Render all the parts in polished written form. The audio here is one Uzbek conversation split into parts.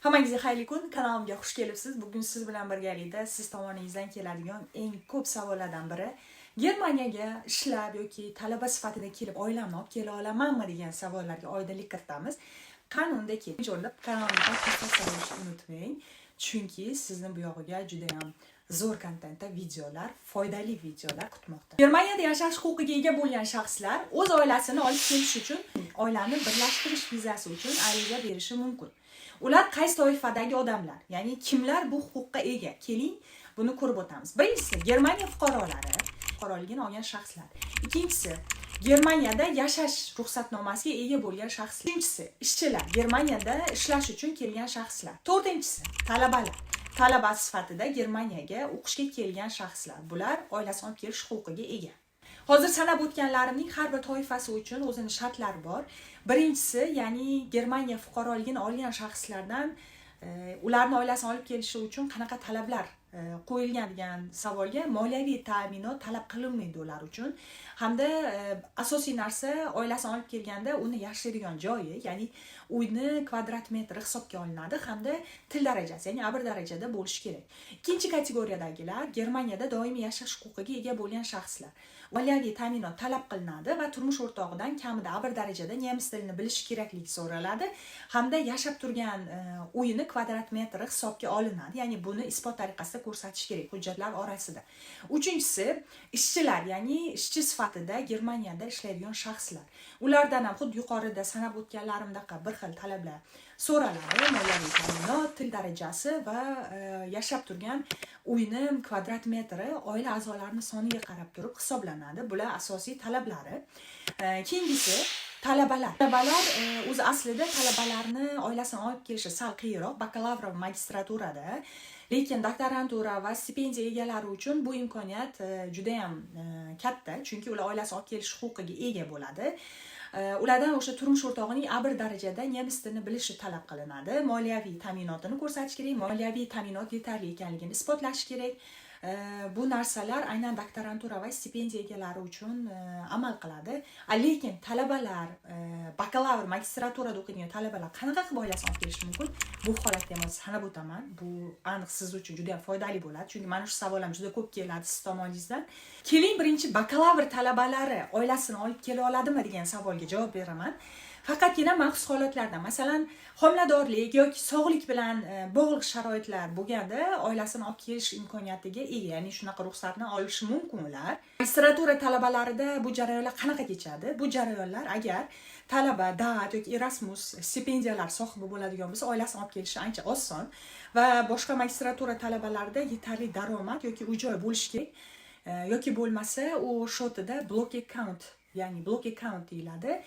Hammangizga xayrli kun, kanalimga xush kelibsiz. Bugun siz bilan birgalikda siz tomoningizdan keladigan eng ko'p savollardan biri: Germaniyaga ishlab yoki talaba sifatida kelib, oilamni olib kela olamanmi degan savollarga oydinlik kiritamiz. Qani unda keling. O'rinda kanalimga подписаться bo'lishni unutmang. Chunki sizni bu yog'iga juda ham zo'r kontentda videolar, foydali videolar kutmoqda. Germaniyada yashash huquqiga ega bo'lgan shaxslar o'z oilasini olib kelish uchun oilani birlashtirish vizasi uchun ariza berishi mumkin. Ular qaysi toifadagi odamlar? Ya'ni kimlar bu huquqqa ega? Keling, buni ko'rib o'tamiz. Birinchisi, Germaniya fuqarolari, fuqaroligini olgan shaxslar. Ikkinchisi, Germaniyada yashash ruxsatnomasiga ega bo'lgan shaxslar. Uchinchisi, ishchilar, Germaniyada ishlash uchun kelgan shaxslar. To'rtinchisi, talabalar. Talaba sifatida Germaniyaga o'qishga kelgan shaxslar. Bular oilasini olib kelish huquqiga ega. Hozir sanab o'tganlarimning har bir toifasi uchun o'zini shartlari bor. Birinchisi, ya'ni Germaniya fuqaroligini olgan shaxslardan ularni oilasini olib kelishi uchun qanaqa talablar qo'yilgan degan savolga, moliyaviy ta'minot talab qilinmaydi ular uchun. Hamda asosiy narsa, oilasini olib kelganda uni yashaydigan joyi, ya'ni uyni kvadrat metri hisobga olinadi hamda til darajasi, ya'ni A1 darajada bo'lishi kerak. Ikkinchi kategoriyadagilar, Germaniyada doimiy yashash huquqiga ega bo'lgan shaxslar. Moliyaviy ta'minot talab qilinadi va turmush o'rtog'idan kamida A1 darajada nemis tilini bilishi kerakligi so'raladi hamda yashab turgan uyini kvadrat metri hisobga olinadi. Ya'ni buni isbot tariqasida ko'rsatish kerak hujjatlar orasida. Uchinchisi, ishchilar, ya'ni ishchi sifatida Germaniyada ishlaydigan shaxslar. Ulardan ham xuddi yuqorida sanab o'tganlarimdaqa bir xil talablar so'raladi: moliyaviy ta'minot, til darajasi va yashab turgan uyni kvadrat metri oila a'zolarini soniga qarab turib hisoblanadi. Bular asosiy talablari. Keyingisi, talabalar. Talabalar, o'zi aslida talabalarni oilasini olib kelishi sal qiyinroq bakalavr va magistraturada, lekin doktorantura va stipendiya egalari uchun bu imkoniyat judayam katta, chunki ular oilasini olib kelish huquqiga ega bo'ladi. Ulardan o'sha turmush o'rtog'ining A1 darajada nemis tilini bilishi talab qilinadi, moliyaviy ta'minotini ko'rsatish kerak, moliyaviy ta'minot yetarli ekanligini isbotlash kerak. Bu narsalar aynan doktorantura va stipendiya egalari uchun amal qiladi. Lekin talabalar, bakalavr, magistraturada o'qiydigan talabalar qanaqa qilib oilasini olib kelishi mumkin? Bu holatda ham hozir sanab o'taman. Bu aniq siz uchun juda ham foydali bo'ladi, chunki mana shu savol ham juda ko'p keladi siz tomoningizdan. Keling, birinchi bakalavr talabalari oilasini olib kela oladimi degan savolga javob beraman. Faqatgina maxsus holatlarda, masalan, homiladorlik yoki sog'lik bilan bog'liq sharoitlar bo'lganda oilasini olib kelish imkoniyatiga ega, ya'ni shunaqa ruxsatni olishi mumkin ular. Magistratura talabalarida bu jarayonlar qanaqa kechadi? Bu jarayonlar, agar talaba DAAD yoki Erasmus stipendiyalar sohibi bo'ladigan bo'lsa, oilasini olib kelishi ancha oson va boshqa magistratura talabalarida yetarli daromad yoki uy joy bo'lishi kerak, yoki bo'lmasa u счёт ida блок account, ya'ni блок account deyiladi,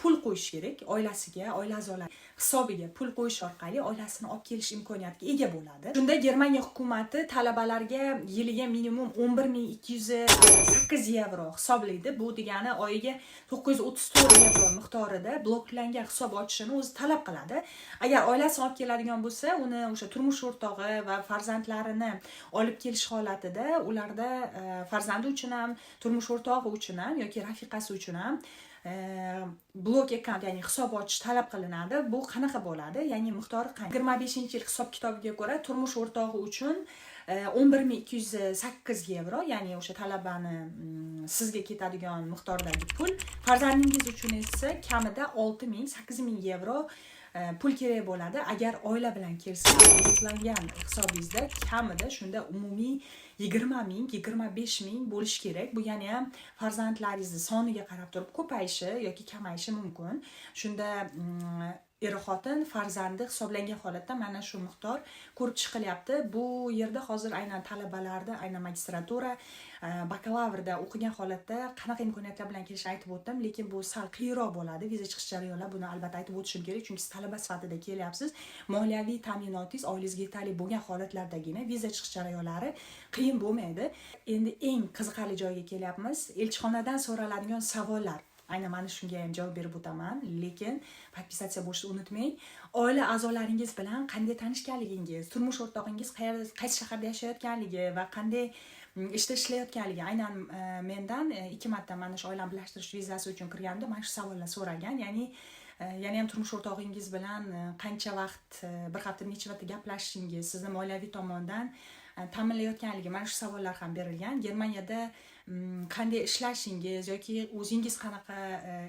pul qo'yish kerak oilasiga, oila a'zolari hisobiga pul qo'yish orqali oilasini olib kelish imkoniyatiga ega bo'ladi. Shunda Germaniya hukumati talabalarga yiliga minimum 11 208 yevro hisoblaydi. Bu degani oyiga 934 yevro miqdorida bloklangan hisob ochishini o'zi talab qiladi. Agar oilasini olib keladigan bo'lsa, uni o'sha turmush o'rtog'i va farzandlarini olib kelish holatida ularda farzandi uchun ham, turmush o'rtog'i uchun ham yoki rafiqasi uchun ham блок account, ya'ni hisob ochish talab qilinadi. Bu qanaqa bo'ladi, ya'ni miqdori qancha? 25-yil hisob kitobiga ko'ra, turmush o'rtog'i uchun 11 208 yevro, ya'ni o'sha talabani sizga ketadigan miqdordagi pul. Farzandingiz uchun esa kamida 6000, 8000 yevro pul kerak bo'ladi. Agar oila bilan kelsa, bloklangan hisobingizda kamida shunda umumiy 20 000, 25 000 bo'lishi kerak. Bu yana ham farzandlaringizni soniga qarab turib ko'payishi yoki kamayishi mumkin. Shunda er xotin, farzandi hisoblangan holatda mana shu miqdor ko'rib chiqilyapti. Bu yerda hozir aynan talabalarda, aynan magistratura, bakalavrda o'qigan holatda qanaqa imkoniyatlar bilan kelishini aytib o'tdim, lekin bu sal qiyinroq bo'ladi viza chiqish jarayonlar. Buni albatta aytib o'tishim kerak, chunki siz talaba sifatida kelyapsiz, moliyaviy ta'minotingiz oilangizga yetarli bo'lgan holatlardagina viza chiqish jarayonlari qiyin bo'lmaydi. Endi eng qiziqarli joyga kelyapmiz: elchixonadan so'raladigan savollar. Aynan mana shunga ham javob berib o'taman, lekin подписаться bo'lishni unutmang. Oila a'zolaringiz bilan qanday tanishganligingiz, turmush o'rtog'ingiz qayerda, qaysi shaharda yashayotganligi va qanday ishda ishlayotganligi. Aynan mendan ikki marta mana shu oilani birlashtirish vizasi uchun kirganimda mana shu savollar so'ralgan, ya'ni Yana ham turmush o'rtog'ingiz bilan qancha vaqt, bir haftada necha marta gaplashishingiz, sizni moliyaviy tomondan ta'minlayotganligi, mana shu savollar ham berilgan. Germaniyada qanday ishlashingiz yoki o'zingiz qanaqa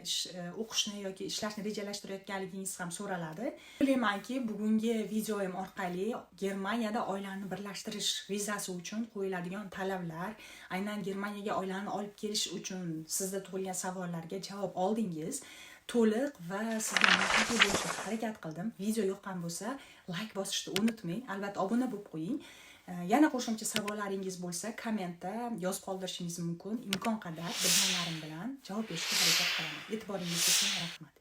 ish, o'qishni yoki ishlashni rejalashtirayotganligingiz ham so'raladi. O'ylaymanki, bugungi videoyim orqali Germaniyada oilani birlashtirish vizasi uchun qo'yiladigan talablar, aynan Germaniyaga oilani olib kelish uchun sizda tug'ilgan savollarga javob oldingiz to'liq va sizga manfaatli bo'lishga harakat qildim. Video yoqqan bo'lsa, layk bosishni unutmang, albatta obuna bo'lib qo'ying. Yana qo'shimcha savollaringiz bo'lsa, kommentda yozib qoldirishingiz mumkin. Imkon qadar bilganlarim bilan javob berishga harakat qilaman. E'tiboringiz uchun rahmat.